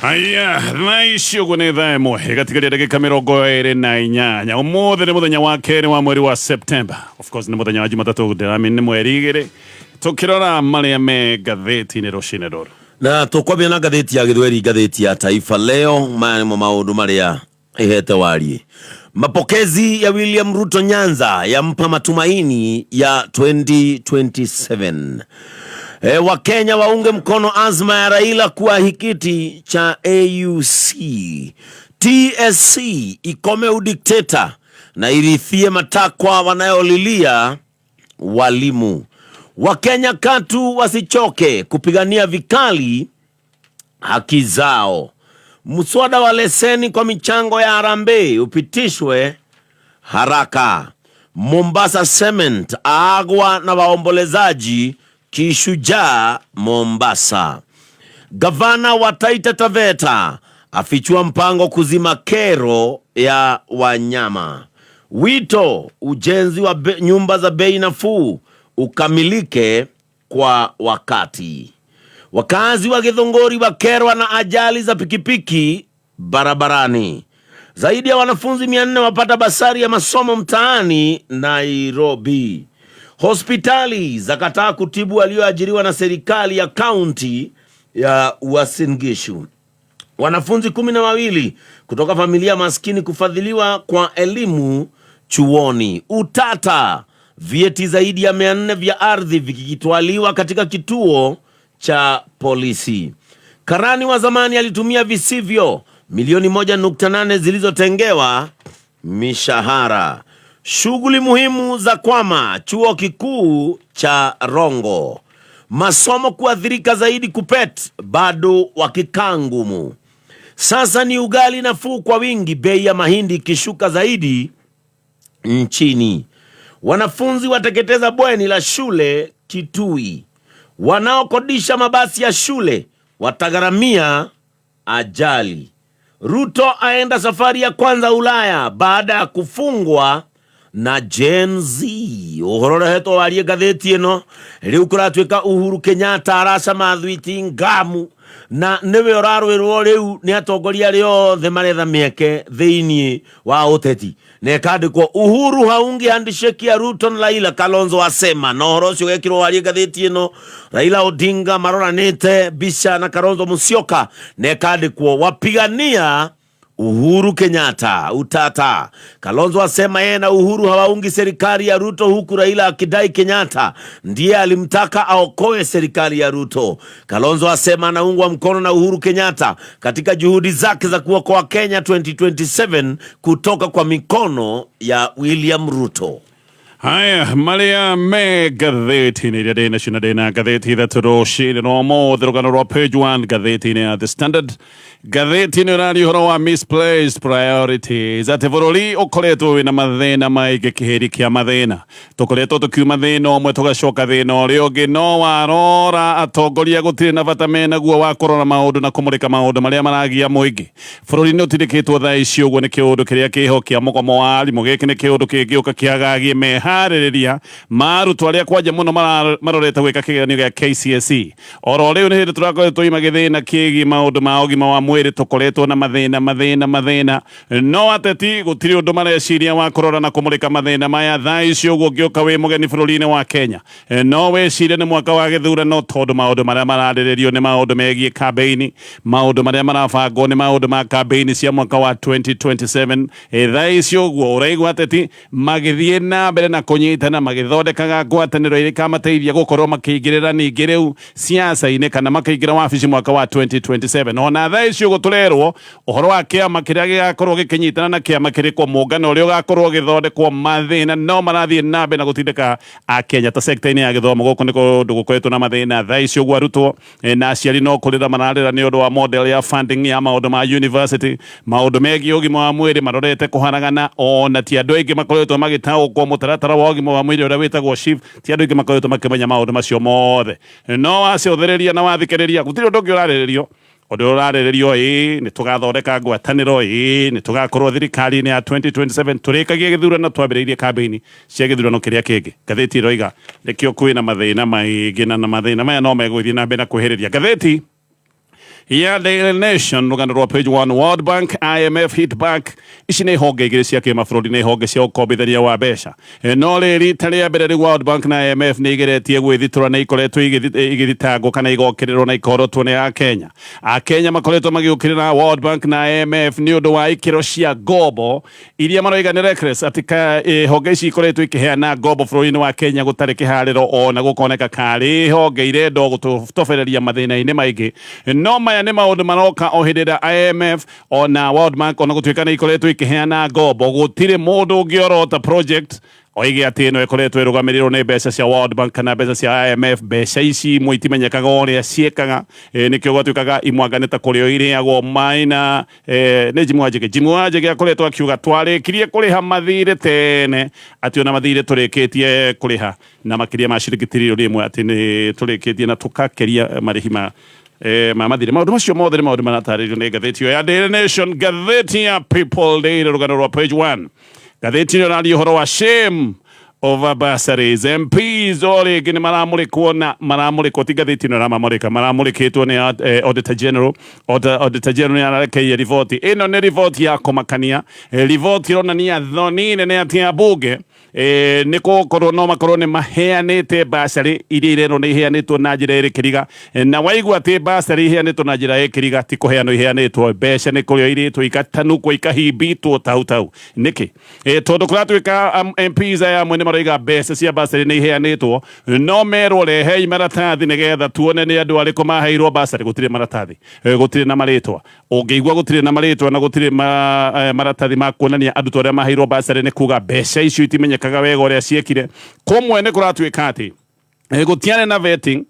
Aya, thaa ici ũguo nĩ thaa 1 ĩgatigaria ndagĩka 28. Ũmũthĩ nĩ mũthenya wa kerĩ wa mweri wa September. Of course nĩ mũthenya wa Jumatatũ, ndĩramini nĩ mweri 2. Tũkĩrora marĩa me ngathĩti-inĩ rũcinĩ rũrũ. Na tũkwambia na ngathĩti ya Gĩthweri, ngathĩti ya Taifa Leo. Maya nĩmo maũndũ marĩa ĩhete wariĩ. Mapokezi ya William Ruto Nyanza yampa matumaini ya 2027. Wakenya waunge mkono azma ya Raila kuwahi kiti cha AUC. TSC ikome udikteta na irithie matakwa wanayolilia walimu. Wakenya katu wasichoke kupigania vikali haki zao. Mswada wa leseni kwa michango ya harambee upitishwe haraka. Mombasa Cement aagwa na waombolezaji kishujaa Mombasa. Gavana wa Taita Taveta afichua mpango kuzima kero ya wanyama. Wito ujenzi wa nyumba za bei nafuu ukamilike kwa wakati. Wakazi wa Githunguri wakerwa na ajali za pikipiki barabarani. Zaidi ya wanafunzi 400 wapata basari ya masomo mtaani Nairobi. Hospitali zakataa kutibu walioajiriwa na serikali ya kaunti ya Uasin Gishu. Wanafunzi 12 kutoka familia maskini kufadhiliwa kwa elimu chuoni. Utata, vyeti zaidi ya 400 vya ardhi vikitwaliwa katika kituo cha polisi. Karani wa zamani alitumia visivyo milioni 1.8 zilizotengewa mishahara. Shughuli muhimu za kwama chuo kikuu cha Rongo. Masomo kuathirika zaidi KUPPET bado wakikaa ngumu. Sasa ni ugali nafuu kwa wingi, bei ya mahindi ikishuka zaidi nchini. Wanafunzi wateketeza bweni la shule Kitui. Wanaokodisha mabasi ya shule watagharamia ajali. Ruto aenda safari ya kwanza Ulaya baada ya kufungwa na Gen Z. Ũhoro ũrehetwo warie ngathĩti ĩno rĩu kũratuĩka Uhuru Kenyatta aracama thwiti ngamu na nĩwe ũrarũĩrwo rĩu nĩ atongoria arĩa othe maretha mĩeke thĩinĩ wa ũteti, na ĩkandĩkwo Uhuru haungi handshake ya Ruto na Raila, Kalonzo asema. Na ũhoro ũcio ũgekĩrwo warie ngathĩti ĩno, Raila Odinga maroranĩte mbica na Kalonzo Musyoka, na ĩkandĩkwo wapigania Uhuru Kenyatta utata. Kalonzo asema yeye na Uhuru hawaungi serikali ya Ruto, huku Raila akidai Kenyatta ndiye alimtaka aokoe serikali ya Ruto. Kalonzo asema anaungwa mkono na Uhuru Kenyatta katika juhudi zake za kuokoa Kenya 2027 kutoka kwa mikono ya William Ruto. Haya marĩa me ngathĩti-inĩ iria ndĩ nacio, na ndĩ na ngathĩti 3 rũcinĩ rwa ũmũthĩ. Rũgano rwa page 1 ngathĩti-inĩ ya The Standard, ngathĩti ĩno ĩraria ũhoro wa misplaced priorities, atĩ bũrũri ũkoretwo wĩna mathĩna maingĩ, kĩhĩri kĩa mathĩna, tũkoretwo tũkiuma thĩna ũmwe tũgacoka thĩna ũrĩa ũngĩ, no warora atongoria gũtirĩ na bata menaguo wa kũrora maũndũ na kũmũrĩka maũndũ marĩa maragia mũingĩ. Bũrũri nĩ ũtindĩkĩtwo thaa ici ũguo nĩ kĩũndũ kĩrĩa kĩho kĩa mũgomo wa arimũ. Gĩkĩ nĩ kĩũndũ kĩngĩũka kĩagagie meharĩrĩria ma arutwo arĩa kwanja mũno marorete gwĩka kĩgeranio gĩa KCSE. Oro rĩu nĩ hĩndĩ tũrakoretwo tũima gĩthĩna kĩgiĩ maũndũ ma ũgima wa mwĩrĩ, tũkoretwo na mathĩna mathĩna mathĩna, no ateti gũtirĩ ũndũ mareciria wa kũrora na kũmũrĩka mathĩna maya. Thaa ici ũguo ũngĩũka wĩ mũgeni bũrũri-inĩ wa Kenya, no wĩcirie nĩ mwaka wa gĩthurano, tondũ maũndũ marĩa mararĩrĩrio nĩ maũndũ megiĩ kambĩini, maũndũ marĩa marabangwo nĩ maũndũ ma kambĩini cia mwaka wa 2027. Thaa ici ũguo ũraigua ateti magĩthiĩ na mbere na kũnyitana magĩthondekaga ngwatanĩro ĩrĩa ĩkamateithia gũkorwo makĩingĩrĩra ningĩ rĩu siasa-inĩ kana makĩingĩra wabici mwaka wa 2027. Ona thaa ici ũguo tũrerwo ũhoro wa kĩama kĩrĩa gĩgakorwo gĩkĩnyitana na kĩama kĩrĩkũ, mũngano ũrĩa ũgakorwo ũgĩthondekwo, mathĩna no marathiĩ na mbere na gũtindĩka Akenya. Ta sekta-inĩ ya gĩthomo, gũkũ nĩ kũndũ gũkoretwo na mathĩna. Thaa ici ũguo arutwo na aciari no kũrĩra mararĩra nĩ ũndũ wa model ya funding ya maũndũ ma university. Maũndũ megiĩ ũgima wa mwĩrĩ marorete kũharagana, ona ti andũ aingĩ makoretwo magĩtaũkwo mũtaratara wa ũgima wa mwĩrĩ ũrĩa wĩtagwo SHIF, ti andũ aingĩ makoretwo makĩmenya maũndũ macio mothe. No wacũthĩrĩria na wathikĩrĩria, gũtirĩ ũndũ ũngĩ ũrarĩrĩrio. Ũndũ ũrĩa ũrarĩrĩrio, ĩĩ nĩ tũgathondeka ngwatanĩro, ĩĩ nĩ tũgakorwo thirikari-inĩ ya 2027, tũrĩkagie gĩthurano, twambĩrĩirie kambĩini cia gĩthurano kĩrĩa kĩngĩ. Ngathĩti ĩroiga nĩkĩo kwĩna mathĩna maingĩ, na mathĩna maya no megũthiĩ na mbere na kwĩhĩrĩria. Ngathĩti Ya Daily Nation, rũgano rwa page 1, World Bank, IMF hit back. Ici nĩ honge igĩrĩ cia kĩmabũrũri, nĩ honge cia ũkombithania wa mbeca. No rĩ rita rĩa mbere rĩu World Bank na IMF nĩ igeretie gwĩthitũra, nĩ ikoretwo igĩthitangwo kana igokĩrĩrwo na ikorotwo nĩ Akenya. Akenya makoretwo magĩũkĩrĩra World Bank na IMF nĩ ũndũ wa ikĩro cia ngombo iria maroiga nĩ reckless, atĩ honge ici ikoretwo ikĩheana ngombo bũrũri-inĩ wa Kenya gũtarĩ kĩharĩro, ona gũkoneka karĩ honge irenda gũtũtobereria mathĩna-inĩ maingĩ. No maya nĩ maũndũ maroka o hĩndĩ ĩrĩa IMF ona World Bank, ona gũtuĩka nĩ ikoretwo ikĩheana ngombo, gũtirĩ mũndũ ũngĩorota project oige atĩ ĩno ĩkoretwo ĩrũgamĩrĩrwo nĩ mbeca cia World Bank kana mbeca cia IMF. Mbeca ici imwe itimenyekaga ũrĩa ciĩkaga, nĩkĩo gwatuĩkaga imwanga nĩ ta kũrĩo irĩagwo maina. Nĩ Jimmy Wanjigi. Jimmy Wanjigi akoretwo akiuga twarĩkirie kũrĩha mathirĩ tene, atĩ ona mathirĩ tũrĩkĩtie kũrĩha na makĩria ma ciringi 1 trillion, atĩ nĩ tũrĩkĩtie na tũkakeria marĩhi ma mathirĩ. Maũndũ macio mothe nĩ maũndũ maratarĩrio nĩ ngathĩti ĩyo ya Daily Nation. Ngathĩti ya People Daily, rũgano rwa page 1, ngathĩti ĩno ĩraria ũhoro wa shame over bursaries. MPs o rĩngĩ nĩ maramũrĩkwo, na maramũrĩkwo ti ngathĩti ĩno ĩramamũrĩka, maramũrĩkĩtwo nĩ Auditor General. Auditor General nĩ ararekeire riboti ĩno, nĩ riboti ya kũmakania, riboti ĩronania thoni nene atĩ ambunge nĩ gũkorwo no makorwo nĩ maheanĩte bursary iria irerwo nĩ iheanĩtwo na njĩra ĩrĩ kĩriga. Na waigua atĩ bursary iheanĩtwo na njĩra ĩ kĩriga, ti kũheanwo iheanĩtwo, mbeca nĩ kũrĩo irĩtwo, igatanukwo, ikahimbitwo tau tau. Nĩkĩ? Tondũ kũratuĩka MPs aya amwe nĩ maroiga mbeca cia bursary nĩ iheanĩtwo, no merwo rehei maratathi nĩgetha tuone nĩ andũ arĩkũ maheirwo bursary, gũtirĩ maratathi, gũtirĩ na marĩtwa. Ũngĩigua gũtirĩ na marĩtwa na gũtirĩ maratathi ma kuonania andũ arĩa maheirwo bursary, nĩ kuga mbeca icio itimenyekaga wega ũrĩa ciekire. Kũmwe nĩ kũratuĩka atĩ gũtiarĩ na vetting,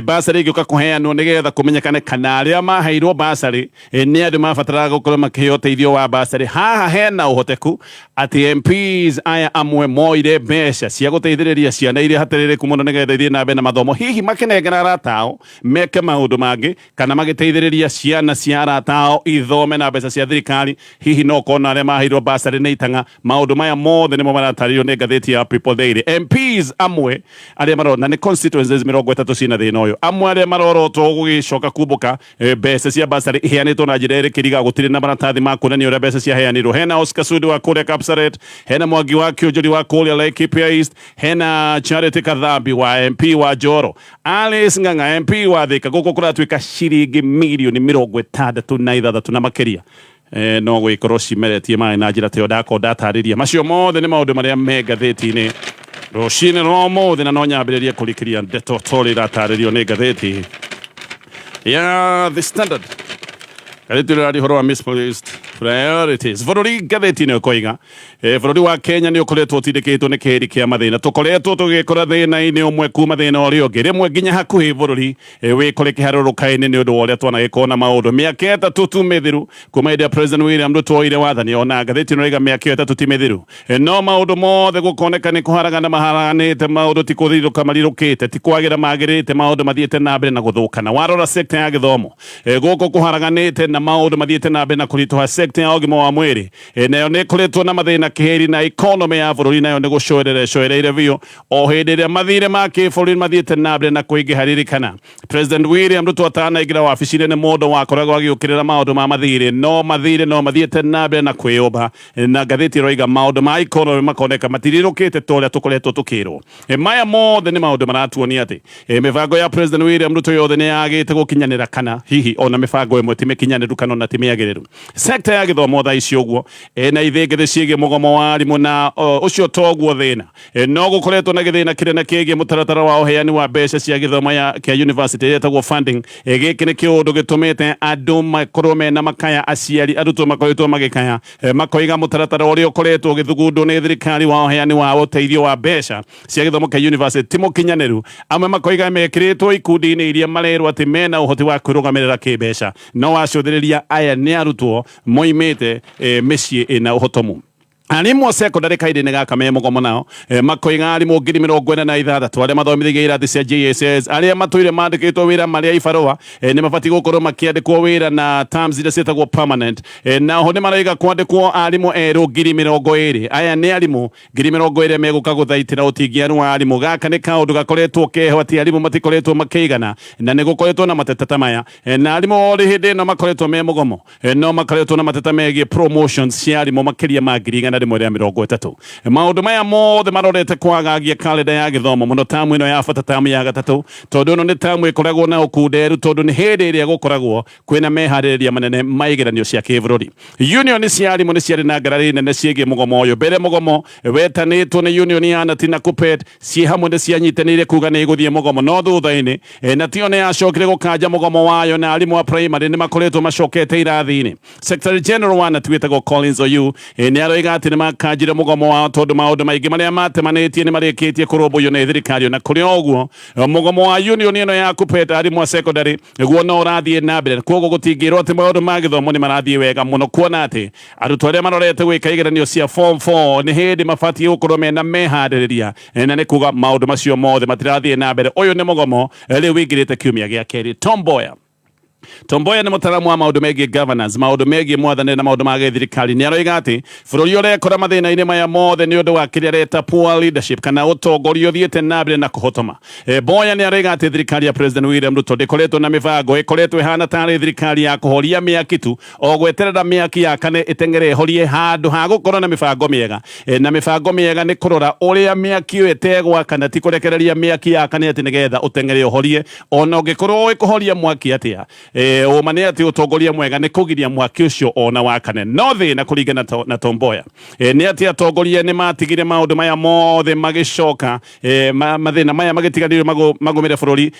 bursary ĩgĩũka kũheanwo nĩgetha kũmenyekane kana arĩa maheirwo bursary nĩ andũ mabataraga gũkorwo makĩheo ũteithio wa bursary. Haha hena ũhoteku atĩ MPs aya amwe moire mbeca cia gũteithĩrĩria ciana iria hatĩrĩrĩku mũno nĩgetha ithiĩ na mbere na mathomo, hihi makĩnengera arata ao meke maũndũ mangĩ, kana magĩteithĩrĩria ciana cia arata ao ithome na mbeca cia thirikari. Hihi no kona arĩa maheirwo bursary nĩ itang'a. Maũndũ maya mothe nĩmo maratarĩrio nĩ ngathĩti ya People Daily. MPs amwe arĩa marona nĩ constituencies 30 ciĩna thĩna ũyũ, amwe arĩa marorotwo gũgĩcoka kumbũka, mbeca cia bursary iheanĩtwo na njĩra ĩrĩ kĩriga, gũtirĩ na maratathi ma kuonania ũrĩa mbeca ciaheanirwo. Hena Oscar Sudi wa kũrĩa Kapsaret, hena Mwangi wa Kĩũnjũri wa kũrĩa Laikipia East, hena Charity Kathambi wa MP wa Njoro, Alice Ng'ang'a MP wa Thika. Gũkũ kũratuĩka ciringi 66 mirioni na makĩria no gwĩkorwo cimeretie maĩ na njĩra ta ĩyo. Ndakorwo ndatarĩria macio mothe nĩ maũndũ marĩa me ngathĩti-inĩ rũcinĩ rwa ũmũthĩ, na no nyambĩrĩrie kũrikĩria ndeto torĩa iratarĩrio nĩ ngathĩti ya The Standard. Ngathĩti ĩrĩa ũhoro wa misplaced priorities bũrũri. Ngathĩti ĩno ĩkoiga bũrũri wa Kenya nĩ ũkoretwo ũtindĩkĩtwo nĩ kĩhĩri kĩa mathĩna. Tũkoretwo tũgĩkora thĩna-inĩ ũmwe kuma thĩna ũrĩa ũngĩ, rĩmwe nginya hakuhĩ bũrũri wĩkore kĩharũrũka-inĩ nĩ ũndũ wa ũrĩa twanagĩkorwo na maũndũ. Mĩaka 3 tu mĩthiru kuma hĩndĩ ya President William Ruto oire wathani, ona ngathĩti ĩno ĩrauga mĩaka ĩyo 3 ti mĩthiru, no maũndũ mothe gũkoneka nĩ kũharagana maharaganĩte. Maũndũ ti kũthirũka marirũkĩte, ti kwagĩra magĩrĩte, maũndũ mathiĩte na mbere na gũthũkana. Warora sector ya gĩthomo, gũkũ kũharaganĩte na maũndũ mathiĩte na mbere na kũritũha. Sector ya ũgima wa mwĩrĩ, nayo nĩ ĩkoretwo na mathĩna kĩhĩri, na economy ya bũrũri nayo nĩ gũcoerera ĩcoereire biũ, o hĩndĩ ĩrĩa mathirĩ ma kĩbũrũri mathiĩte na mbere na kũingĩha. Ririkana President William Ruto atanaingĩra wabici-inĩ nĩ mũndũ wakoragwo agĩũkĩrĩra maũndũ ma mathirĩ, no mathirĩ no mathiĩte na mbere na kwĩyũmba, na ngathĩti ĩroiga maũndũ ma economy makoneka matirirũkĩte ta ũrĩa tũkoretwo tũkĩrwo. Maya mothe nĩ maũndũ maratuonia atĩ mĩbango ya President William Ruto yothe nĩ yagĩte gũkinyanĩra, kana hihi ona mĩbango ĩmwe ti mĩkinyanĩru kana ona ti mĩagĩrĩru. Sector ya gĩthomo thaa ici ũguo na ithĩngĩthĩ ciĩgiĩ mũgomo wa arimũ, na ũcio toguo thĩna. No gũkoretwo na gĩthĩna kĩnene kĩgiĩ mũtaratara wa ũheani wa mbeca cia gĩthomo ya kĩa university ĩrĩa ĩtagwo funding. Gĩkĩ nĩ kĩũndũ gĩtũmĩte andũ makorwo mena makaya, aciari, arutwo makoretwo magĩkaya, makoiga mũtaratara ũrĩa ũkoretwo ũgĩthugundwo nĩ thirikari wa ũheani wa ũteithio wa mbeca cia gĩthomo kĩa university ti mũkinyanĩru. Amwe makoiga mekĩrĩtwo ikundi-inĩ iria marerwo atĩ mena ũhoti wa kwĩrũgamĩrĩra kĩmbeca, no wacũthĩrĩria aya nĩ arutwo moimĩte mĩciĩ ĩna ũhotomu. Arimũ a secondary kahinda-inĩ gaka me mũgomo nao makoiga arimũ 46,000 arĩa mathomithagia irathi cia JSS arĩa matũire mandĩkĩtwo wĩra marĩ a ibarũa nĩ mabatiĩ gũkorwo makĩandĩkwo wĩra na terms iria ciĩtagwo permanent. Na oho nĩ maroiga kwandĩkwo arimũ erũ 20,000. Aya nĩ arimũ 20,000 megũka gũthaitĩra ũtingiaru wa arimũ. Gaka nĩ kaũndũ gakoretwo keho atĩ arimũ matikoretwo makĩigana na nĩ gũkoretwo na mateta ta maya. Na arimũ o hĩndĩ ĩno makoretwo me mũgomo no makoretwo na mateta megiĩ promotions cia arimũ makĩria ma 130,000. Maũndũ maya mothe marorete kwagagia kalenda ya gĩthomo mũno tamu ĩno ya bata, tamu ya gatatũ, tondũ ĩno nĩ tamu ĩkoragwo na ũkunderu, tondũ nĩ hĩndĩ ĩrĩa gũkoragwo kwĩna meharĩrĩria manene ma igeranio cia kĩbũrũri. Union cia arimũ nĩ ciarĩ na ngarari nene ciĩgiĩ mũgomo ũyũ. Mbere mũgomo wetanĩtwo nĩ union ya Nati na Kuppet ciĩ hamwe nĩ cianyitanĩire kuga nĩ igũthiĩ mũgomo, no thutha-inĩ Nati yo nĩ yacokire gũkanja mũgomo wayo na arimũ a primary nĩ makoretwo macokete irathi-inĩ. Secretary General wa Nati wĩtagwo Collins Oyu nĩ aroiga atĩ nĩ makanjire mũgomo wao tondũ maũndũ maingĩ marĩa matemanĩtie nĩ marĩkĩtie kũrũmbũiyo nĩ thirikari. Ona kũrĩ o ũguo, mũgomo wa union ĩno ya Kuppet arimũ a secondary guo no ũrathiĩ na mbere, koguo gũtingĩrwo atĩ maũndũ ma gĩthomo nĩ marathiĩ wega mũno, kuona atĩ arutwo arĩa marorete gwĩka igeranio cia form 4 nĩ hĩndĩ mabatiĩ gũkorwo mena meharĩrĩria, na nĩ kuga maũndũ macio mothe matirathiĩ na mbere. Ũyũ nĩ mũgomo rĩu wĩingĩrĩte kiumia gĩa kerĩ. Tom Mboya, Tom Mboya nĩ mũtaaramu wa maũndũ megiĩ governance, maũndũ megiĩ mwathanĩre na maũndũ ma gĩthirikari. Nĩ aroiga atĩ bũrũri ũrekora mathĩna-inĩ maya mothe nĩ ũndũ wa kĩrĩa areta poor leadership, kana ũtongoria ũthiĩte na mbere na kũhotoma. Mboya nĩ aroiga atĩ thirikari ya President William Ruto ndĩkoretwo na mĩbango, ĩkoretwo ĩhana tarĩ thirikari ya kũhoria mĩaki tu, o gweterera mĩaki yakane ĩteng'ere ĩhorie, handũ ha gũkorwo na mĩbango mĩega. Na mĩbango mĩega nĩ kũrora ũrĩa mĩaki ĩyo ĩtegwakana, ti kũrekereria mĩaki yakane atĩ nĩgetha ũteng'ere ũhorie. Ona ũngĩkorwo ũĩ kũhoria mwaki atĩa, ũma nĩ atĩ ũtongoria mwega nĩ kũgiria mwaki ũcio ona wakane. No thĩna kũringana na Tom Mboya nĩ atĩ atongoria nĩ matigire maũndũ maya mothe magĩcoka mathĩna maya magĩtiganĩrio magũmĩre bũrũri.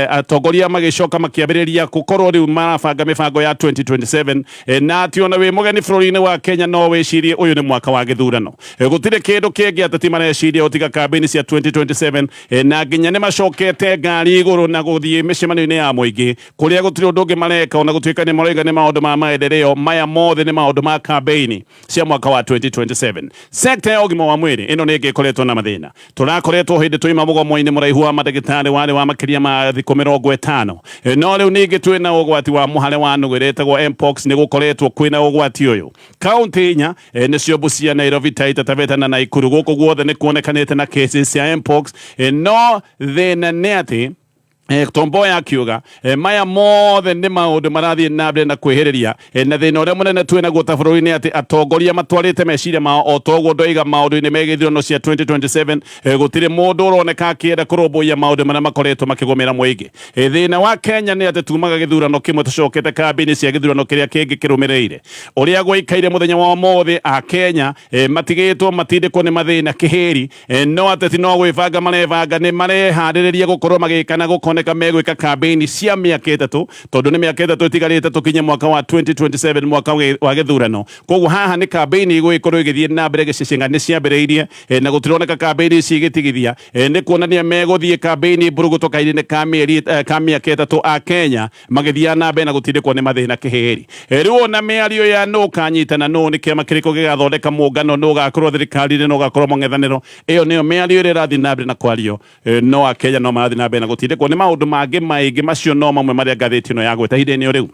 Atongoria magĩcoka makĩambĩrĩria gũkorwo rĩu marabanga mĩbango ya 2027, na atĩ ona wĩ mũgeni bũrũri-inĩ wa Kenya no wĩcirie ũyũ nĩ mwaka wa gĩthurano. Gũtirĩ kĩndũ kĩngĩ ateti mareciria ũtiga kambĩini cia 2027, na nginya nĩ macokete ngari igũrũ na gũthiĩ mĩcemanio-inĩ ya mũingĩ kũrĩa gũtirĩ ũndũ ũngĩ mareka, ona gũtuĩka nĩ maroiga nĩ maũndũ ma maendeleo. Maya mothe nĩ maũndũ ma kambĩini cia mwaka wa 2027. Sekta ya ũgima wa mwĩrĩ ĩno nĩ ĩngĩ ĩkoretwo na mathĩna. Tũrakoretwo hĩndĩ tũima mũgomo-inĩ mũraihu wa mandagĩtarĩ warĩ wa makĩria ma thikũ 50, no rĩu ningĩ twĩna ũgwati wa mũhare wa nũgũ ĩrĩa ĩtagwo mpox. Nĩ gũkoretwo kwĩna ũgwati ũyũ kaunti inya, nĩcio Busia, Nairobi, Taita Taveta na Nakuru. Gũkũ guothe nĩ kuonekanĩte na cases cia mpox, no thĩna nĩ atĩ Tom Mboya akiuga maya mothe nĩ maũndũ marathiĩ na mbere na kwĩhĩrĩria, na thĩna ũrĩa mũnene twĩ naguo ta bũrũri nĩ atĩ atongoria matwarĩte meciria mao o toguo ndoiga maũndũ-inĩ megiĩ ithurano cia 2027. Gũtirĩ mũndũ ũroneka akĩenda kũrũmbũiya maũndũ marĩa makoretwo makĩgũmĩra mũingĩ. Thĩna wa Kenya nĩ atĩ tumaga gĩthurano kĩmwe tũcokete kambĩini cia gĩthurano kĩrĩa kĩngĩ kĩrũmĩrĩire. Ũrĩa gwaikaire mũthenya wa ũmũthĩ, a Kenya matigĩtwo matindĩkwo nĩ mathĩna kĩhĩri, no ateti no gwĩbanga marebanga, nĩ mareharĩrĩria gũkorwo magĩka na gũkoneka megwĩka kambĩini cia mĩaka 3, tondũ nĩ mĩaka 3 ĩtigarĩte tũkinye mwaka wa 2027, mwaka wa gĩthurano. Koguo haha nĩ kambĩini igũgĩkorwo igĩthiĩ na mbere gĩcĩcĩng'a nĩ ciambĩrĩirie, na gũtironeka kambĩini ici igĩtigithia. Nĩ kuonania megũthiĩ kambĩini mburugũtũ kahinda-inĩ ka mĩeri ka mĩaka 3, a Kenya magĩthiaga na mbere na gũtindĩkwo nĩ mathĩna kĩhĩri. Rĩu ona mĩario ya nũ kanyitana nũ, nĩ kĩama kĩrĩkũ gĩgathondeka mũngano, nũ ũgakorwo thirikari-inĩ, nũ ũgakorwo mũng'ethanĩro, ĩyo nĩyo mĩario ĩrĩa ĩrathiĩ na mbere na kwario. No akenya no marathiĩ na mbere na gũtindĩkwo nĩ maũndũ mangĩ maingĩ. Macio no mamwe marĩa ngathĩti ĩno yagweta ihinda-inĩ rĩu.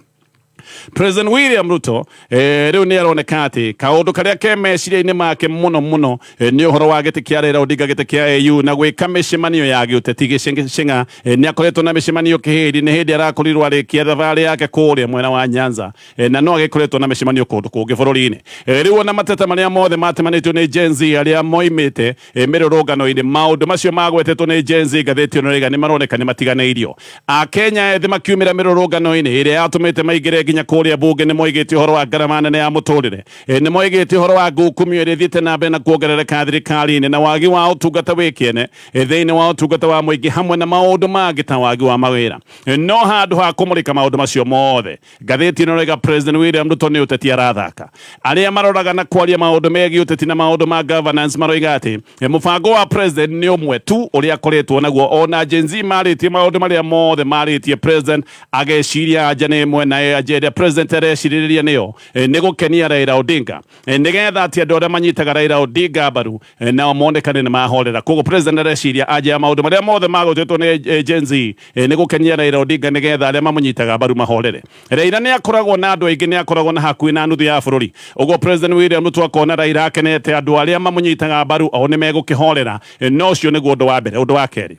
President William Ruto rĩu nĩ aroneka atĩ kaũndũ karĩa ke meciria-inĩ make mũno mũno nĩ ũhoro wa gĩtĩ kĩa Raila Odinga, gĩtĩ kĩa AU, na gwĩka mĩcemanio ya gĩũteti gĩcĩng'a. Nĩ akoretwo na mĩcemanio kĩhĩndi, nĩ hĩndĩ arakorirwo arĩkia thabarĩ yake kũrĩa mwena wa Nyanza, na no agĩkoretwo na mĩcemanio kũndũ kũngĩ bũrũri-inĩ. Rĩu ona mateta marĩa mothe matemanĩtio nĩ Gen Z arĩa moimĩte mĩrũrũngano-inĩ, maũndũ macio magwetetwo nĩ Gen Z, ngathĩti ĩno ĩraiga nĩ maroneka nĩ matiganĩirio. Akenya ethĩ makiumĩra mĩrũrũngano-inĩ ĩrĩa yatũmĩte maingĩre nginya kũrĩa mbunge nĩ moigĩte ũhoro wa ngarama nene ya mũtũrĩre, nĩ moigĩte ũhoro wa ngukumio ĩrĩa ĩthiĩte na mbere na kuongerereka thirikari-inĩ, na wagi wa ũtungata wĩ kĩene thĩinĩ wa ũtungata wa mũingĩ, hamwe na maũndũ mangĩ ta wagi wa mawĩra. No handũ ha kũmũrĩka maũndũ macio mothe, ngathĩti ĩno ĩraiga President William Ruto nĩ ũteti arathaka. Arĩa maroraga na kwaria maũndũ megiĩ ũteti na maũndũ ma governance maroiga atĩ mũbango wa president nĩ ũmwe tu ũrĩa akoretwo naguo. Ona Gen Z marĩtie maũndũ marĩa mothe marĩtie, president ageciria anja nĩ ĩmwe na agenda. Ĩrĩa president arecirĩrĩria nĩyo nĩ gũkenia Raila Odinga, nĩgetha atĩ andũ arĩa manyitaga Raila Odinga mbaru nao monekane nĩ mahorera. Koguo president areciria anja ya maũndũ marĩa mothe magũtetwo nĩ Gen Z nĩ gũkenia Raila Odinga, nĩgetha arĩa mamũnyitaga mbaru mahorere. Raila nĩ akoragwo na andũ aingĩ, nĩ akoragwo na hakuhĩ na nuthu ya bũrũri. Ũguo President William Ruto akona Raila akenete, andũ arĩa mamũnyitaga mbaru o nĩ megũkĩhorera. No ũcio nĩguo ũndũ wa mbere. Ũndũ wa kerĩ,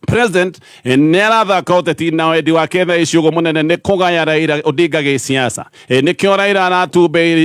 president nĩ arathaka ũteti na wendi wake thaa ici ũguo mũnene nĩ kũgaya Raila Odinga gĩsiasa. Nĩkĩo Raila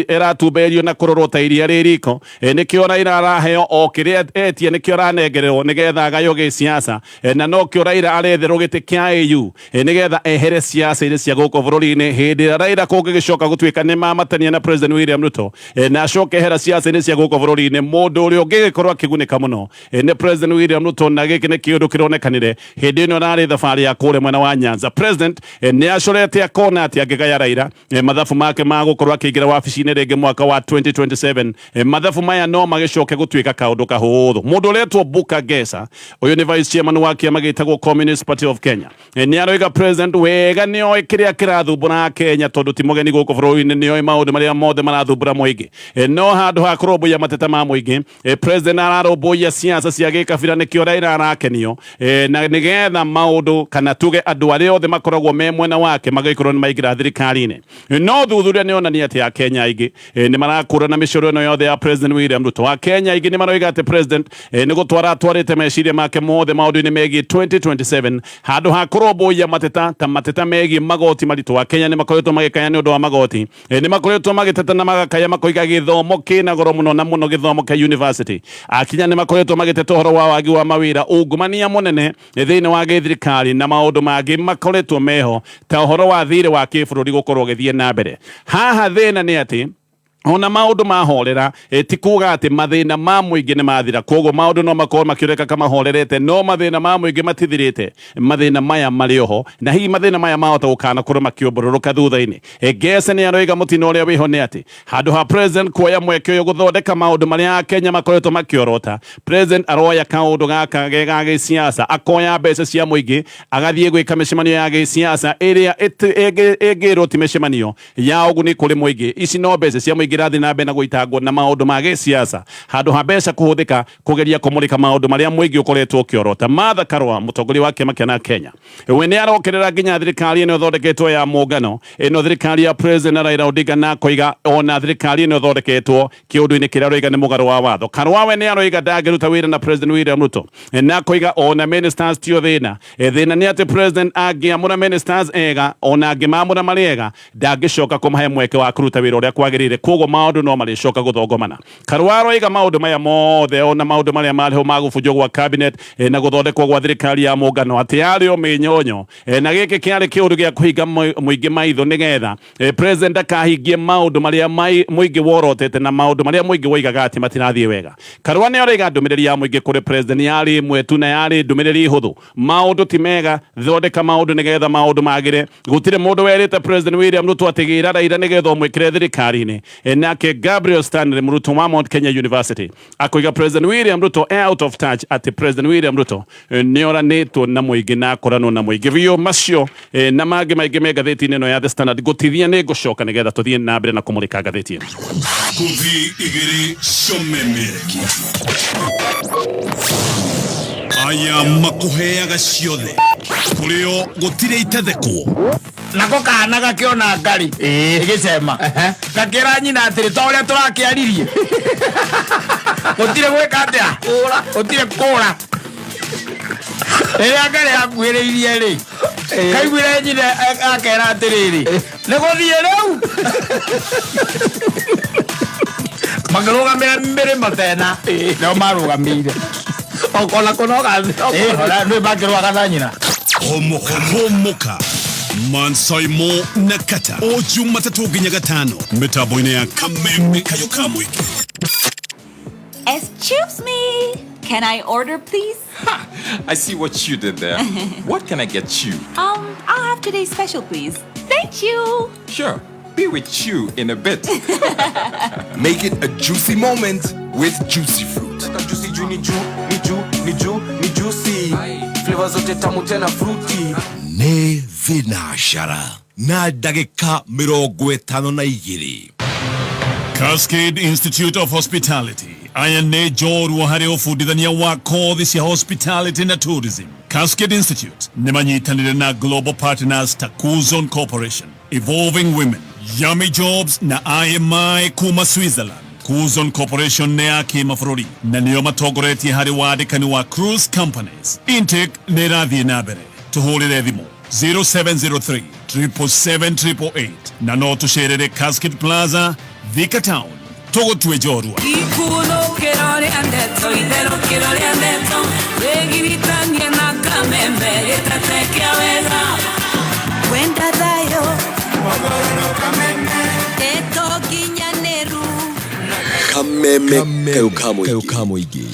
aratumberio na kũrorwo ta iria rĩ riko. Nĩkĩo Raila araheo o kĩrĩa etia, nĩkĩo aranengererwo nĩgetha agaywo gĩsiasa. Na nokĩo Raila aretherwo gĩtĩ kĩa AU nĩgetha ehere siasa-inĩ cia gũkũ bũrũri-inĩ. Hĩndĩ ĩrĩa Raila kũngĩgĩcoka gũtuĩka nĩ mamatania na President William Ruto na acoke ehera siasa-inĩ cia gũkũ bũrũri-inĩ, mũndũ ũrĩa ũngĩgĩkorwo akĩgunĩka mũno nĩ President William Ruto. Na gĩkĩ nĩ kĩũndũ kĩronekanire hĩndĩ ĩno ararĩ thabarĩ ya kũrĩa mwena wa Nyanza. President nĩ acorete akona atĩ angĩgaya Raila, mathabu make ma gũkorwo akĩingĩra wabici-inĩ rĩngĩ mwaka wa 2027, mathabu maya no magĩcoke gũtuĩka kaũndũ kahũthũ. Mũndũ ũretwo Buka Gesa, ũyũ nĩ vice chairman wa kĩama gĩtagwo Communist Party of Kenya, nĩ aroiga president wega nĩ oĩ kĩrĩa kĩrathumbũra Kenya, tondũ ti mũgeni gũkũ bũrũri-inĩ, nĩ oĩ maũndũ marĩa mothe marathumbũra mũingĩ. No handũ ha kũrũmbũiya mateta ma mũingĩ, president ararũmbũiya siasa cia gĩkabira. Nĩkĩo Raila arakenio, na nĩgetha maũndũ kana tuge andũ arĩa othe makoragwo me mwena wake magĩkorwo nĩ maingĩra thirikari-inĩ. No thuthuria nĩ onania atĩ Akenya aingĩ nĩ marakũrana mĩcoro ĩno yothe ya President William Ruto. Akenya aingĩ nĩ maroiga atĩ president nĩ gũtwara atwarĩte meciria make mothe maũndũ-inĩ megiĩ 2027 handũ ha kũrũmbũiya mateta ta mateta megiĩ magoti maritũ. Akenya nĩ makoretwo magĩkaya nĩ ũndũ wa magoti, nĩ makoretwo magĩteta na magakaya makoiga gĩthomo kĩna goro mũno, na mũno gĩthomo kĩa university. Akinya nĩ makoretwo magĩteta ũhoro wa wagi wa mawĩra, ungumania mũnene thĩinĩ wa gĩthirikari, na maũndũ mangĩ makoretwo meho ta ũhoro wa thirĩ wa kĩbũrũri gũkorwo ũgĩthiĩ na mbere. Haha thĩna nĩ atĩ ona maũndũ mahorera, ti kuga atĩ mathĩna ma mũingĩ nĩ mathira. Koguo maũndũ no makorwo makĩoneka kamahorerete, no mathĩna ma mũingĩ matithirĩte. Mathĩna maya marĩ oho, na hihi mathĩna maya mahota gũkanakorwo makĩũmbũrũrũka thutha-inĩ. Ngece nĩ aroiga mũtino ũrĩa wĩho nĩ atĩ handũ ha president kuoya mweke ũyũ gũthondeka maũndũ marĩa Akenya makoretwo makĩorota, president aroya kaũndũ gaka ge ga gĩsiasa, akoya mbeca cia mũingĩ, agathiĩ gwĩka mĩcemanio ya gĩsiasa ĩrĩa ĩngĩrwo ti mĩcemanio ya ũguni kũrĩ mũingĩ. Ici no mbeca cia mũingĩ irathiĩ na mbere na gũitangwo na maũndũ ma gĩsiasa handũ ha mbeca kũhũthĩka kũgeria kũmũrĩka maũndũ marĩa mũingĩ ũkoretwo ũkĩorota. Martha Karua, mũtongoria wa kĩama kĩa NARC Kenya, we nĩ arokerera nginya thirikari ĩno ĩthondeketwo ya mũngano ĩno, thirikari ya President Raila Odinga, na akoiga ona thirikari ĩno ĩthondeketwo kĩũndũ-inĩ kĩrĩa aroiga nĩ mũgarũ wa watho. Karua we nĩ aroiga ndangĩruta wĩra na President William Ruto, na akoiga ona ministers tio thĩna. Thĩna nĩ atĩ president angĩamũra ministers ega, ona angĩmamũra marĩ ega, ndangĩcoka kũmahe mweke wa kũruta wĩra ũrĩa kwagĩrĩire. Koguo maũndũ no marĩcoka gũthongomana. Karua aroiga maũndũ maya mothe, ona maũndũ marĩa marĩ ma gũbunjwo gwa cabinet na gũthondekwo gwa thirikari ya mũngano, atĩ yarĩ o mĩnyonyo, na gĩkĩ kĩarĩ kĩũndũ gĩa kũhinga mũingĩ maitho nĩgetha president ndakahingie maũndũ marĩa mũingĩ worotete na maũndũ marĩa mũingĩ woigaga atĩ matirathiĩ wega. Karua nĩ aroiga ndũmĩrĩri ya mũingĩ kũrĩ president yarĩ ĩmwe tu, na yarĩ ndũmĩrĩri hũthũ: maũndũ ti mega, thondeka maũndũ nĩgetha maũndũ magĩre. Gũtirĩ mũndũ werĩte President William Ruto atĩ gĩra Raila nĩgetha ũmwĩkĩre thirikari-inĩ. Nake Gabriel Stanley, mũrutwo wa Mount Kenya University, akoiga President William Ruto e out of touch, atĩ President William Ruto nĩ oranĩtwo na mũingĩ na akoranwo na mũingĩ biũ. Macio na mangĩ maingĩ me ngathĩti-inĩ ĩno ya The Standard. Ngũtithia nĩ ngũcoka nĩgetha tũthiĩ na mbere na kũmũrĩka ngathĩti ĩno. Ngũthi igĩrĩ cia aya makũheaga ciothe, kũrĩo gũtirĩ itethekwo. Nako kana gakĩona ngari ĩgĩcema, gakĩra nyina atĩrĩ, ta ũrĩa tũrakĩaririe, gũtirĩ gwĩka atĩa, gũtirĩ kũra. Rĩrĩa ngari yakuhĩrĩirie rĩ, kaiguire nyina akera atĩrĩrĩ, nĩ gũthiĩ rĩu. Makĩrũgamĩra mĩrĩmo tena nĩo marũgamĩire. Okona kũnoga. Nĩ makĩrũaga na nyina. Homoka homoka Mansaimo na Kata, o Jumatatũ nginya Gatano, mĩtambo-inĩ ya Kameme Kayo ka Mũingĩ. Excuse me. Can I order, please? I see what you did there. What can I get you? I'll have today's special, please. Thank you. Sure. Be with you in a bit. Make it a juicy moment with Juicy Fruit. Juicy juu ni juu ni juu ni juu ni juicy, flavor zote tamu tena fruity. Nĩ thinacara. Na ndagĩka 52. Cascade Institute of Hospitality aya nĩ njorua harĩ ũbundithania wa kothi cia hospitality na tourism. Cascade Institute nĩ manyitanĩre na global partners ta Coolzone Corporation, Evolving Women, Yummy Jobs na IMI kuma Switzerland. Coolzone Corporation nĩ ya kĩmabũrũri na nĩo matongoretie harĩ wandĩkani wa cruise companies. Intake nĩ ĩrathiĩ na mbere. Tũhũrĩre thimũ 0703 777 na no tũcerere Cascade Plaza, Thika Town. Tũgũtue njorua. Ikunũkĩro rĩa ndeto, itherũkĩro rĩa ndeto, wĩgiritanie na kameme gĩtate kĩa wega. Wenda thayũ, ndeto nginyanĩru. Kameme kayo ka mũingĩ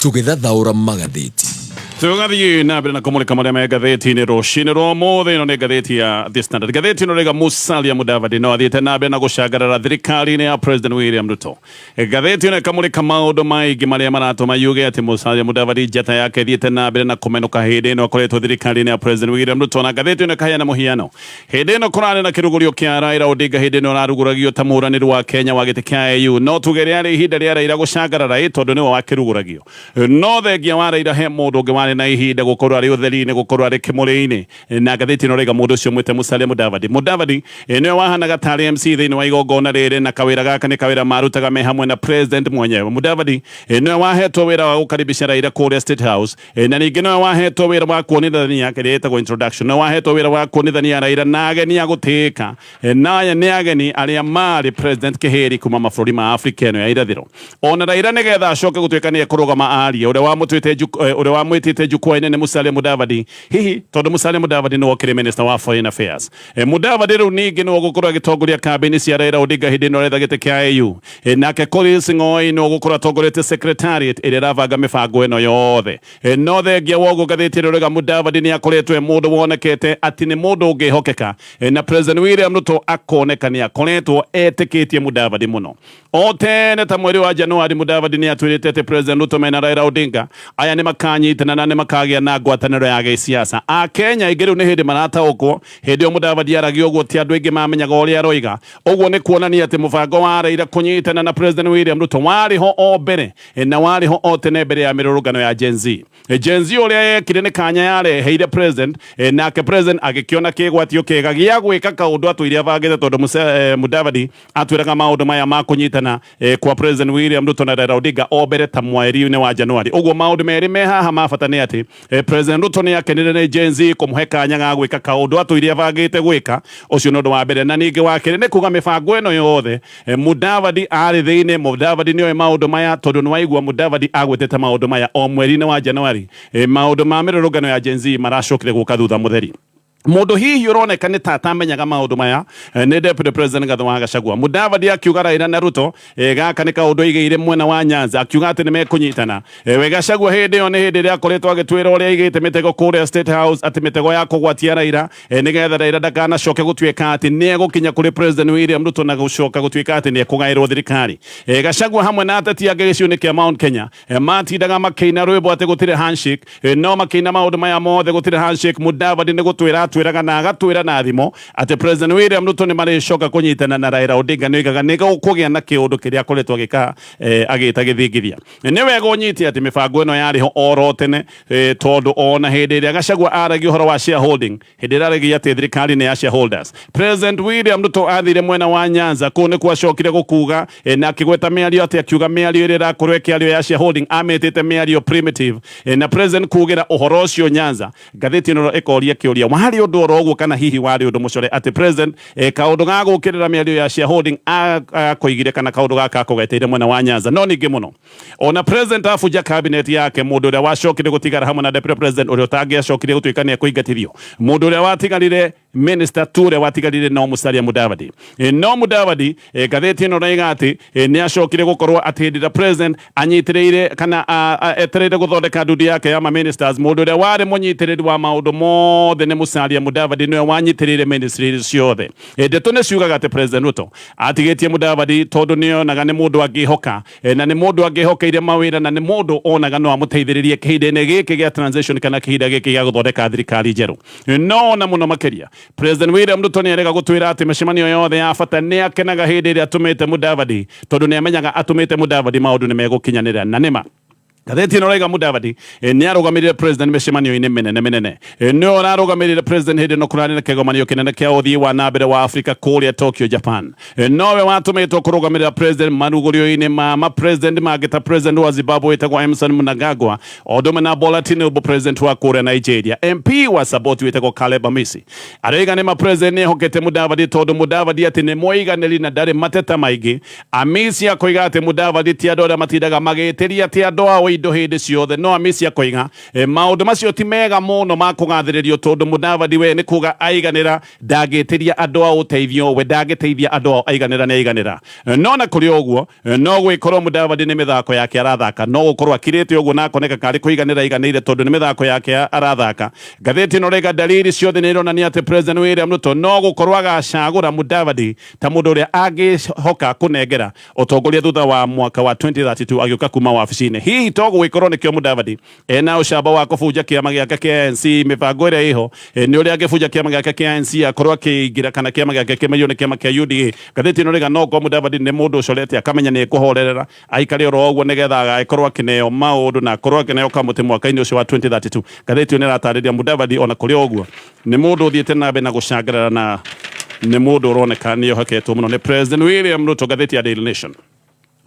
tũgĩthathaũra magathĩti. Tũgathiĩ na mbere na kũmũrĩka marĩa me ngathĩti-inĩ rũcinĩ rwa ũmũthĩ. Ĩno nĩ ngathĩti ya The Standard. Ngathĩti ĩno rĩga Musalia Mudavadi no athiĩte na mbere na gũcangarara thirikari-inĩ ya President William Ruto. Ngathĩti ĩno ĩkamũrĩka maũndũ maingĩ marĩa maratũma yuge atĩ Musalia Mudavadi njata yake ĩthiĩte na mbere na kũmenũka hĩndĩ ĩno akoretwo thirikari-inĩ ya President William Ruto. Na ngathĩti ĩno ĩkaheana mũhiano, hĩndĩ ĩno kũrarĩ na kĩrugũrio kĩa Raila Odinga, hĩndĩ ĩno ararugũragio ta mũhũranĩri wa Kenya wa gĩtĩ kĩa AU. No tuge rĩarĩ ihinda rĩa Raila gũcangarara ĩ tondũ nĩwe wakĩrugũragio, no thengia wa Raila he mũndũ ũngĩ warĩ na ihinda gũkorwo arĩ ũtheri-inĩ, gũkorwo arĩ kĩmũrĩ-inĩ. Na ngathĩti ĩno rĩga mũndũ ũcio mwĩte Musalia Mudavadi. Mudavadi nĩwe wahanaga tarĩ MC thĩinĩ wa igongona rĩrĩ, na kawĩra gaka nĩ kawĩra marutaga me hamwe na president mwenyewe. Mudavadi nĩwe wahetwo wĩra wa gũkaribisha Raila kũrĩa State House, na ningĩ nĩwe wahetwo wĩra wa kuonithania kĩrĩa ĩtagwo introduction, nĩwe wahetwo wĩra wa kuonithania Raila na ageni a gũtĩĩka. Na aya nĩ ageni arĩa marĩ president kĩhĩri kuma mabũrũri ma Afrika ĩno ya irathĩro. Ona Raila nĩgetha acoke gũtuĩka nĩ ekũrũgama arie, ũrĩa wamwĩtĩte jukwaa-inĩ nĩ Musalia Mudavadi, hihi tondũ Musalia Mudavadi nĩwe ũkĩrĩ minister wa foreign affairs. Mudavadi rĩu ningĩ nĩwe ũgũkorwo agĩtongoria kambĩini cia Raila Odinga hĩndĩ ĩno aretha gĩtĩ kĩa AU. Nake Korir Sing'oei nĩwe ũgũkorwo atongoretie secretariat ĩrĩa ĩrabanga mĩbango ĩno yothe. No thengia wa ũguo, ngathĩti ĩno rĩga Mudavadi nĩ akoretwo e mũndũ wonekete atĩ nĩ mũndũ ũngĩhokeka, na President William Ruto akoneka nĩ akoretwo etĩkĩtie Mudavadi mũno. O tene ta mweri wa Januari, Mudavadi nĩ atwĩrĩte atĩ President Ruto mena Raila Odinga aya nĩ makanyitana na nĩ makagĩa na ngwatanĩro ya gĩsiasa. Akenya aingĩ rĩu nĩ hĩndĩ marataũkwo. Hĩndĩ ĩyo Mudavadi aragia ũguo, ti andũ aingĩ mamenyaga ũrĩa aroiga. Ũguo nĩ kuonania atĩ mũbango wa Raila kũnyitana na President William Ruto warĩ ho o mbere, na warĩ ho o tene mbere ya mĩrũrũngano ya Gen Z. Gen Z ũrĩa yekire nĩ kanya yareheire president, nake president agĩkĩona kĩgwatio kĩega gĩa gwĩka kaũndũ atũire abangĩte, tondũ Mudavadi atwĩraga maũndũ maya ma kũnyitana kwa President William Ruto na Raila Odinga o mbere ta mweri-inĩ wa Januari. Ũguo maũndũ merĩ me haha ma bata nĩ atĩ President Ruto nĩ akenire nĩ Gen Z kũmũhe kanya ga gwĩka kaũndũ atũire abangĩte gwĩka. Ũcio nĩ ũndũ wa mbere, na ningĩ wa kerĩ nĩ kuga mĩbango ĩno yothe Mudavadi arĩ thĩinĩ. Mudavadi nĩoĩ maũndũ maya, tondũ nĩ waigua Mudavadi agwĩtĩte maũndũ maya o mweri-inĩ wa Januari. Maũndũ ma mĩrũrũngano ya Gen Z maracokire gũka thutha mũtheri. Mundu hihi uroneka nĩ ta atamenyaga maũndũ maya nĩ Deputy President Gathu wa Gachagua. Mudavadi akiuga Raila na Ruto, gaka nĩ kaũndũ aigĩire mwena wa Nyanza, akiuga atĩ nĩ mekũnyitana. We Gachagua hĩndĩ ĩyo nĩ hĩndĩ ĩrĩa akoretwo agĩtwĩra ũrĩa aigĩte mĩtego kũrĩa State House, atĩ mĩtego ya kũgwatia Raila, nĩgetha Raila ndakanacoke gũtuĩka atĩ nĩ egũkinya kũrĩ President William Ruto na gũcoka gũtuĩka atĩ nĩ ekũgaĩrwo thirikari. Gachagua hamwe na ateti angĩ gĩcigo-inĩ kĩa Mount Kenya matindaga makĩina rwĩmbo atĩ gũtirĩ handshake, no makĩina maũndũ maya mothe gũtirĩ handshake. Mudavadi nĩ gũtwĩra atwĩraga na agatwĩra na thimo atĩ President William Ruto nĩ marĩcoka kũnyitana na Raila Odinga. Nĩ oigaga nĩ gũkũgĩa na kĩũndũ kĩrĩa akoretwo agĩka agĩta gĩthingithia. Nĩ wega ũnyite atĩ mĩbango ĩno yarĩ ho oro tene, tondũ ona hĩndĩ ĩrĩa Gachagua aragia ũhoro wa shareholding, hĩndĩ ĩrĩa aragia atĩ thirikari nĩ ya shareholders, President William Ruto athire mwena wa Nyanza. Kũu nĩkuo acokire gũkuga, na akĩgweta mĩario atĩ akiuga mĩario ĩrĩa ĩrakorwo ĩkĩario ya shareholding amĩtĩte mĩario primitive. Na president kugĩra ũhoro ũcio Nyanza, ngathĩti ĩno ĩkoria kĩũria, warĩ ũndũ oro ũguo kana hihi warĩ ũndũ mũcore atĩ president kaũndũ ga gũkĩrĩra mĩario ya shareholding akoigire kana kaũndũ gaka akũgeteire mwena wa Nyanza? No ningĩ mũno, ona president abunja cabinet yake, mũndũ ũrĩa wacokire gũtigara hamwe na deputy president, ũrĩa ũtangĩacokire gũtuĩka nĩ ekũingatithio, mũndũ ũrĩa watigarire, minister tu ũrĩa watigarire no Musalia Mudavadi. No Mudavadi, ngathĩti ĩno raiga atĩ nĩ acokire gũkorwo atĩ hĩndĩ ĩrĩa president anyitĩrĩire kana etereire gũthondeka ndundu yake ya ma ministers, mũndũ ũrĩa warĩ mũnyitĩrĩri wa maũndũ mothe nĩ Musalia. Musalia Mudavadi nĩwe wanyitĩrĩire ministry ciothe. Ndeto nĩ ciugaga atĩ President Ruto atigĩtie Mudavadi tondũ nĩonaga nĩ mũndũ angĩhoka, na nĩ mũndũ angĩhokeire mawĩra, na nĩ mũndũ onaga no amũteithĩrĩrie kĩhinda-inĩ gĩkĩ gĩa transition kana kĩhinda gĩkĩ gĩa gũthondeka thirikari njerũ. No ona mũno makĩria, President William Ruto nĩ erega gũtwĩra atĩ mĩcemanio yothe ya bata nĩ akenaga hĩndĩ ĩrĩa atũmĩte Mudavadi, tondũ nĩ amenyaga atũmĩte Mudavadi maũndũ nĩ megũkinyanĩra. Na nĩma ngathĩti ĩno ĩraiga Mudavadi nĩ arũgamĩrĩire president mĩcemanio-inĩ mĩnene mĩnene. Nĩwe ũrarũgamĩrĩire president hĩndĩ ĩno kũrarĩ na kĩgomanio kĩnene kĩa ũthii wa na mbere wa Afrika kũrĩa Tokyo, Japan. Nowe watũmĩtwo kũrũgamĩrĩra president marugũrio-inĩ ma ma president mangĩ ta president wa Zimbabwe wĩtagwo Emmerson Mnangagwa, o ũndũ ũmwe na Bola Tinubu president wa kũrĩa Nigeria. MP wa Saboti wĩtagwo Caleb Amisi aroiga nĩ ma president nĩ ehokete Mudavadi tondũ Mudavadi atĩ nĩ mũiganĩri na ndarĩ mateta maingĩ. Amisi akoiga atĩ Mudavadi ti andũ arĩa matindaga magĩtĩria atĩ andũ ao indo hĩndĩ ciothe, no Amisi akoiga maũndũ macio ti mega mũno ma kũgathĩrĩrio tondũ Mudavadi we nĩ kuga aiganĩra ndangĩtĩria andũ ao ũteithio, we ndangĩteithia andũ ao, aiganĩra nĩ aiganĩra. No na kũrĩ ũguo, no gwĩkorwo Mudavadi nĩ mĩthako yake arathaka, no gũkorwo akirĩte ũguo na akoneka karĩ kũiganĩra aiganĩire tondũ nĩ mĩthako yake arathaka. Ngathĩti ĩno rĩga dalili ciothe nĩ ironania atĩ President William Ruto no gũkorwo agacagũra Mudavadi ta mũndũ ũrĩa angĩhoka kũnengera ũtongoria thutha wa mwaka wa 2032 agĩũka kuma wabici-inĩ. Hihi to gũgĩkorwo nĩkĩo Mudavadi ena ũcamba wa kũbunja kĩama gĩake kĩa ANC? Mĩbango ĩrĩa ĩho nĩ ũrĩa angĩbunja kĩama gĩake kĩa ANC akorwo akĩingĩra kana kĩama gĩake kĩmenywo nĩ kĩama kĩa UDA. Ngathĩti ĩno rĩga no korwo Mudavadi nĩ mũndũ ũcorete akamenya nĩ ekũhorerera aikare oro ũguo nĩgetha agagĩkorwo akĩneo maũndũ na akorwo akĩneo kamũtĩ mwaka-inĩ ũcio wa 2032. Ngathĩti ĩyo nĩ ĩratarĩria Mudavadi ona kũrĩ o ũguo nĩ mũndũ ũthiĩte na mbere na gũcangarara na nĩ mũndũ ũroneka nĩ ohoketwo mũno nĩ President William Ruto. Ngathĩti ya Daily Nation,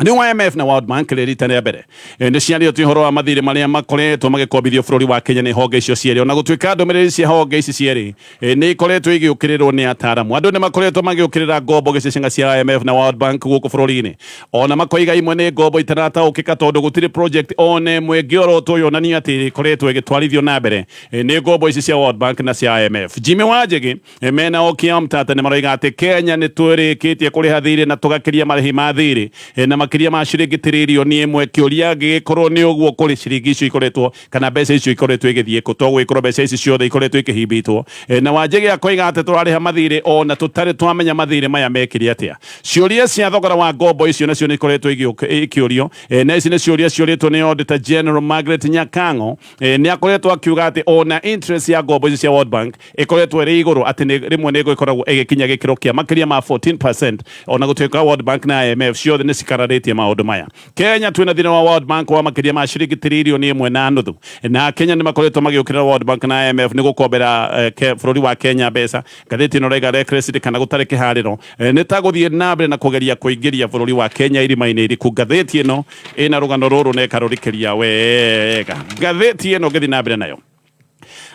rĩu IMF na World Bank rĩ rita rĩa mbere nĩ ciarĩtie ũhoro wa mathirĩ marĩa makoretwo magĩkombithio bũrũri wa Kenya nĩ honge icio cierĩ, ona gũtuĩka ndũmĩrĩri cia honge ici cierĩ nĩ ikoretwo igĩũkĩrĩrwo nĩ ataaramu. Andũ nĩ makoretwo magĩũkĩrĩra ngombo gĩcicinga cia IMF na World Bank gũkũ bũrũri-inĩ, ona makoiga imwe nĩ ngombo itarataũkĩka tondũ gũtirĩ project ona ĩmwe ĩngĩorotwo yonania atĩ ĩkoretwo ĩgĩtwarithio na mbere nĩ ngombo ici cia World Bank na cia IMF. Jimmy Wanjigi mena Okiya Omtatah nĩ maroiga atĩ Kenya nĩ twĩrĩkĩtie kũrĩha thirĩ na tũgakĩria marĩhi ma thirĩ na makĩria ma ciringi tiririoni 1. Kĩũria gĩgĩkorwo nĩ ũguo kũrĩ ciringi icio ikoretwo kana mbeca icio ikoretwo igĩthiĩ kũ? To gwĩkorwo mbeca ici ciothe ikoretwo ikĩhimbitwo. Na Wanjigi akoiga atĩ tũrarĩha mathirĩ ona tũtarĩ twamenya mathirĩ maya mekire atĩa. Ciũria cia thogora wa ngombo icio nacio nĩ ikoretwo ikĩũrio, na ici nĩ ciũria ciũrĩtwo nĩ Auditor General Margaret Nyakang'o. Nĩ akoretwo akiuga atĩ ona interest ya ngombo ici cia World Bank ĩkoretwo ĩrĩ igũrũ, atĩ rĩmwe nĩ ĩkoragwo ĩgĩkinya gĩkĩro kĩa makĩria ma 14%, ona gũtuĩka World Bank na IMF ciothe nĩ cikararĩtie maũndũ maya. Kenya twĩna thirĩ wa World Bank wa makĩria ma ciringi tiririoni 1.5, na Kenya nĩ makoretwo magĩũkĩrĩra World Bank na IMF nĩ gũkombera bũrũri wa Kenya mbeca. Ngathĩti ĩno raiga recklessly kana gũtarĩ kĩharĩro nĩ ta gũthiĩ na mbere na kũgeria kũingĩria bũrũri wa Kenya irima-inĩ iriku. Ngathĩti ĩno ĩna rũgano rũrũ na ĩkarũrikĩria wega. Ngathĩti ĩno ngĩthiĩ na mbere nayo,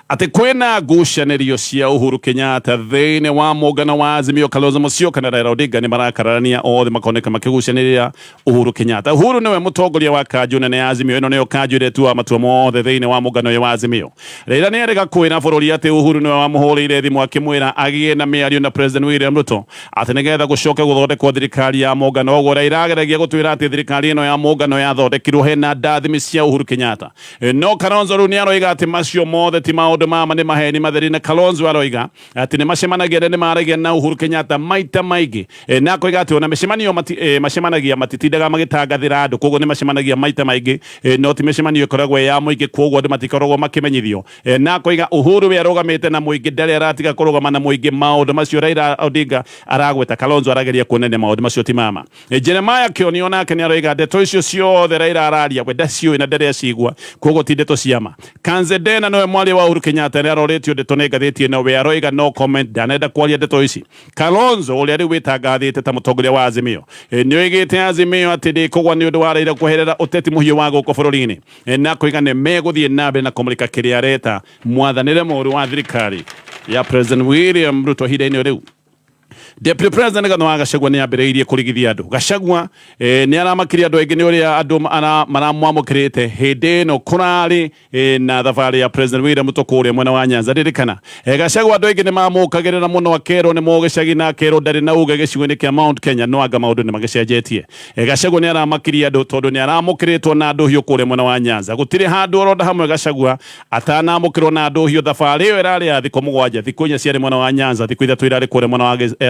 atĩ kwĩna ngucanĩrio cia Uhuru Kenyatta thĩinĩ wa mũngano wa Azimio. Kalonzo Musyoka na Raila Odinga nĩ marakararania, othe makoneka makĩgucanĩrĩra Uhuru Kenyatta. Uhuru nĩwe mũtongoria wa kanjũ nene ya Azimio. Ĩno nĩyo kanjũ ĩrĩa ĩtuaga matua mothe thĩinĩ wa mũngano ũyũ wa Azimio. Raila nĩ erĩga kwĩra bũrũri atĩ Uhuru nĩwe wamũhũrĩire thimũ akĩmwĩra agĩe na mĩario na President William Ruto atĩ nĩgetha gũcoke gũthondekwo thirikari ya mũngano. Ũguo Raila ageragia gũtwĩra atĩ thirikari ĩno ya mũngano yathondekirwo hena ndathimi cia Uhuru Kenyatta. No Kalonzo rĩu nĩ aroiga atĩ macio mothe ti maũndũ mama, nĩ maheni matheri, na Kalonzo aroiga atĩ nĩ macemanagia na nĩ maragia na Uhuru Kenyatta maita maingĩ, na akoiga atĩ ona mĩcemanio macemanagia matitindaga magĩtangathĩra andũ, koguo nĩ macemanagia maita maingĩ, no ti mĩcemanio ĩkoragwo ĩ ya mũingĩ, koguo andũ matikoragwo makĩmenyithio. Na akoiga Uhuru we arũgamĩte na mũingĩ, ndarĩ aratiga kũrũgama na mũingĩ. Maũndũ macio Raila Odinga aragweta, Kalonzo arageria kuonania maũndũ macio ti mama. Jeremiah Kĩoni onake nĩ aroiga ndeto icio ciothe Raila araria we ndaciũĩ na ndarĩ acigua, koguo ti ndeto ciama. Kanze Dena nĩwe mwaria wa Uhuru Kenyatta, nĩ arorĩtio ndeto nĩ ngathĩti ĩno, we aroiga no comment, ndanenda kwaria ndeto ici. Kalonzo ũrĩa rĩu wĩtangathĩte ta mũtongoria wa Azimio nĩ oigĩte Azimio atĩ ndĩkũgwa nĩ ũndũ wa Raila kweherera ũteti mũhiũ wa gũkũ bũrũri-inĩ, na koiga nĩ megũthiĩ na mbere na kũmũrĩka kĩrĩa areta mwathanĩre mũru wa thirikari ya President William Ruto ihinda-inĩ rĩu. Deputy President Rigathi wa Gachagua nĩ ambĩrĩirie kũrigithia andũ. Gachagua nĩ aramakirie andũ aingĩ nĩ ũrĩa andũ maramwamũkĩrĩte hĩndĩ ĩno kũrarĩ na thabarĩ ya President William Ruto kũrĩa mwena wa Nyanza. Ririkana Gachagua andũ aingĩ nĩ mamũkagĩrĩra mũno, akerwo nĩ mũgĩcagi na akerwo ndarĩ na uge gĩcigo-inĩ kĩa Mount Kenya, no anga maũndũ nĩ magĩcenjetie. Gachagua nĩ aramakirie andũ tondũ nĩ aramũkĩrĩtwo na ndũhiũ kũrĩa mwena wa Nyanza. Gũtirĩ handũ oronda hamwe Gachagua atanamũkĩrwo na ndũhiũ. Thabarĩ ĩyo ĩrarĩ ya thikũ 7, thikũ 4 ciarĩ mwena wa Nyanza, thikũ 3 irarĩ kũrĩa mwena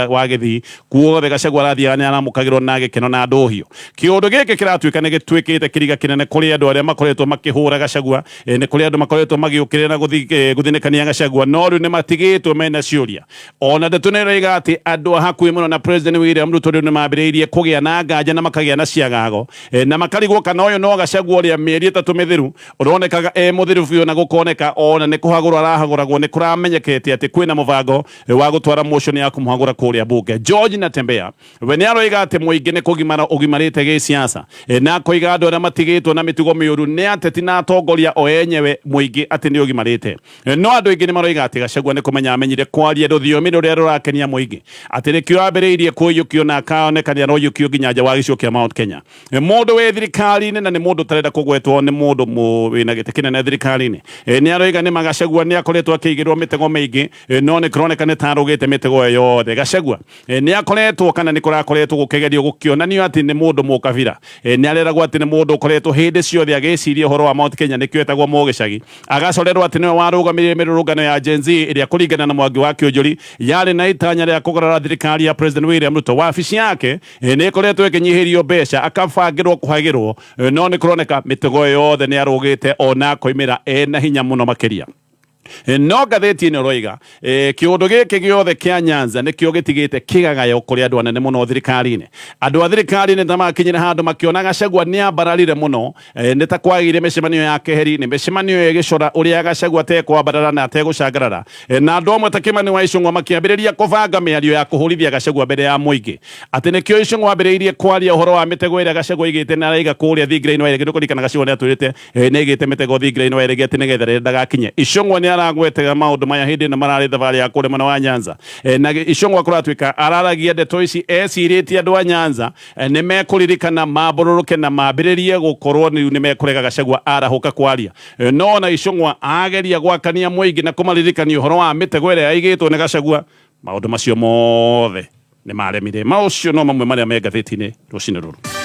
wa Gĩthii. Kuothe Gachagua arathiaga nĩ aramũkagĩrwo na gĩkeno na ndũhiũ. Kĩũndũ gĩkĩ kĩratuĩka nĩ gĩtuĩkĩte kĩriga kĩnene kũrĩ andũ arĩa makoretwo makĩhũra Gachagua, nĩ kũrĩ andũ makoretwo magĩũkĩrĩra na gũthinĩkania Gachagua, no rĩu nĩ matigĩtwo mena ciũria. Ona ndeto nĩ ĩroiga atĩ andũ a hakuhĩ mũno na President William Ruto rĩu nĩ mambĩrĩirie kũgĩa na nganja na makagĩa na ciagago, na makarigwo kana ũyũ no Gachagua ũrĩa mĩeri 3 mĩthiru ũronekaga e mũthiru biũ, na gũkoneka ona nĩ kũhagũrwo arahagũragwo. Nĩ kũramenyekete atĩ kwĩna mũbango wa gũtwara motion ya kũmũhagũra kũrĩa bunge. George Natembeya we nĩ aroiga atĩ mũingĩ nĩ kũgimara ũgimarĩte gĩsiasa, na akoiga andũ arĩa matigĩtwo na mĩtugo mĩũru nĩ ateti na atongoria o enyewe mũingĩ atĩ nĩ ũgimarĩte. No andũ aingĩ nĩ maroiga atĩ Gachagua nĩ kũmenya amenyire kwaria rũthiomi rũrĩa rũrakenia mũingĩ, atĩ nĩkĩo ambĩrĩirie kũiyũkio na akaoneka nĩ aroiyũkio nginya nja wa gĩcigo kĩa Mount Kenya. Mũndũ wĩ thirikari-inĩ na nĩ mũndũ ũtarenda kũgwetwo, nĩ mũndũ wĩna gĩtĩ kĩnene thirikari-inĩ, nĩ aroiga nĩ ma Gachagua nĩ akoretwo akĩigĩrwo mĩtego mĩingĩ, no nĩ kũroneka nĩ ta arũgĩte mĩtego ĩyo yothe. Gachagua nĩ akoretwo kana nĩ kũrakoretwo gũkĩgerio gũkĩonanio atĩ nĩ mũndũ mũkabira. Nĩ areragwo atĩ nĩ mũndũ ũkoretwo hĩndĩ ciothe agĩciria ũhoro wa Mount Kenya, nĩkĩo etagwo mũgĩcagi. Agacorerwo atĩ nĩwe warũgamĩrĩire mĩrũrũngano ya Gen Z ĩrĩa kũringana na Mwangi wa Kĩũnjũri yarĩ na itanya rĩa kũgarũra thirikari ya President William Ruto. Wabici yake nĩ ĩkoretwo ĩkĩnyihĩrio mbeca, akabangĩrwo kũhagĩrwo, no nĩ kũroneka mĩtego ĩyo yothe nĩ arũgĩte ona akoimĩra ena hinya mũno makĩria. No ngathĩti ĩno ĩroiga kĩũndũ gĩkĩ gĩothe kĩa Nyanza nĩkĩo gĩtigĩte kĩgagayo kũrĩ andũ anene mũno thirikari-inĩ. Andũ a thirikari-inĩ ta makinyire handũ makĩona Gachagua nĩ ambararire mũno, nĩ ta kwagĩire mĩcemanio ya keheri, nĩ mĩcemanio ĩgĩcora ũrĩa Gachagua atekwambarara na ategũcangarara, na andũ amwe ta Kimani wa Ichung'wa makĩambĩrĩria kũbanga mĩario ya kũhũrithia Gachagua mbere ya mũingĩ, atĩ nĩkĩo Ichung'wa ambĩrĩirie kwaria ũhoro wa mĩtego ĩrĩa Gachagua aigĩte na araiga kũrĩa thingira-inĩ wa iregi. Nĩkũririkana Gachagua nĩ atwĩrĩte nĩ aigĩte mĩtego thingira-inĩ wa iregi atĩ nĩgetha rĩrĩa ndagakinye. Ichung'wa nĩ aragwetega maũndũ maya hĩndĩ ĩno mararĩ thabarĩ ya kũrĩa mwena wa Nyanza, na Ichung'wa kũratuĩka araragia ndeto ici ecirĩtie andũ a Nyanza nĩ mekũririkana mambũrũrũke na mambĩrĩrie gũkorwo rĩu nĩ mekũrega Gachagua arahũka kwaria. No ona Ichung'wa ageria gwakania mũingĩ na kũmaririkania ũhoro wa mĩtego ĩrĩa yaigĩtwo nĩ Gachagua, maũndũ macio mothe nĩ maremire. Maũcio no mamwe marĩa me ngathĩti-inĩ rũcinĩ rũrũ.